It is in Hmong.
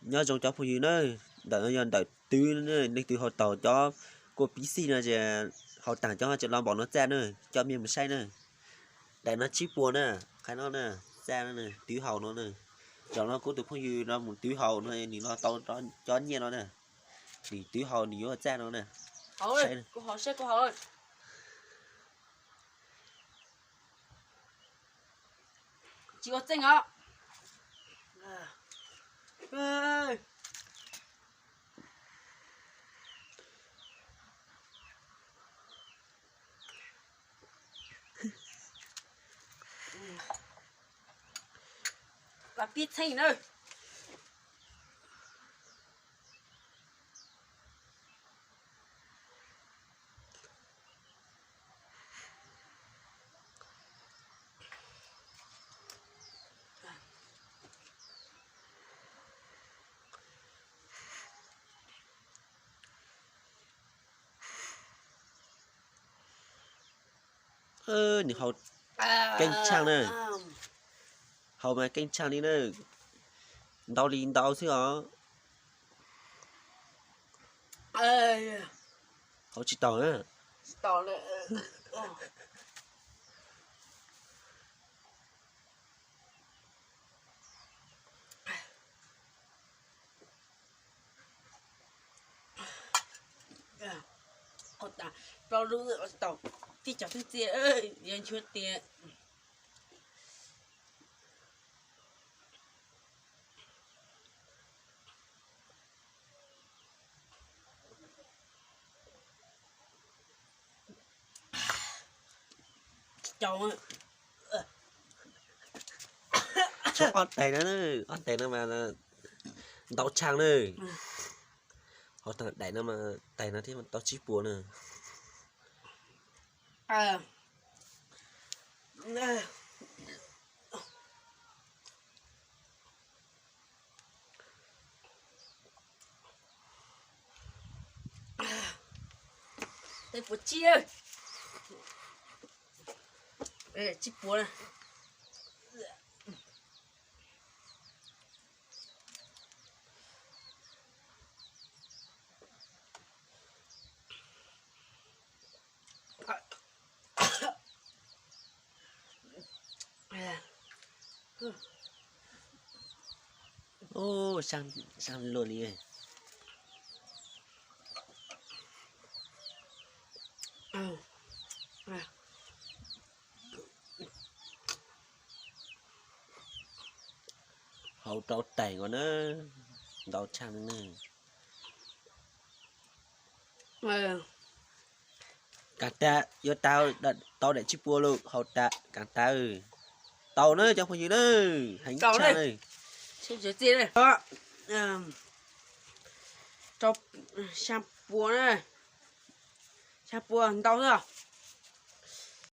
Nyob zoo cov phooj ywg na, ntawm no yog ntawm twb, leej twg haus tau cov kua pib xij no ces haus tag cov tseem los npaum no txaj na, coj mej mus saib na. Daim no tsib puas na, qhov no na, txaj no na, twb haus no na. Zaum no kuv tus phooj ywg no mus twb haus no nws los tau cov nyiaj no na. Nws twb haus nws yuav txaj no na. Tsis ua txeej os. Pib txheej na. Nws haus keej tshaj na. Haus mas keej tshaj li na. Ntau li ntau xwb os. Haus tsis taus na. Plaub lub tau tib co xwb txiaj, yuav nchuav tias. Ob tais no, ob tais no mas ntau tshaj na. Hauv tag daim no mas tais no thiab tau tsib puas na. Tais puas tsib, tsib puas. Ub, sab luaj li. Haus rau tais nkaus na, ntau tshaj na. Kav tas yuav tau, tau daim tsib puas lawm, haus tas kav tas. Tau na cov phooj ywg na, heev tshaj na. Rau xya puas na, xya puas ntau xwb.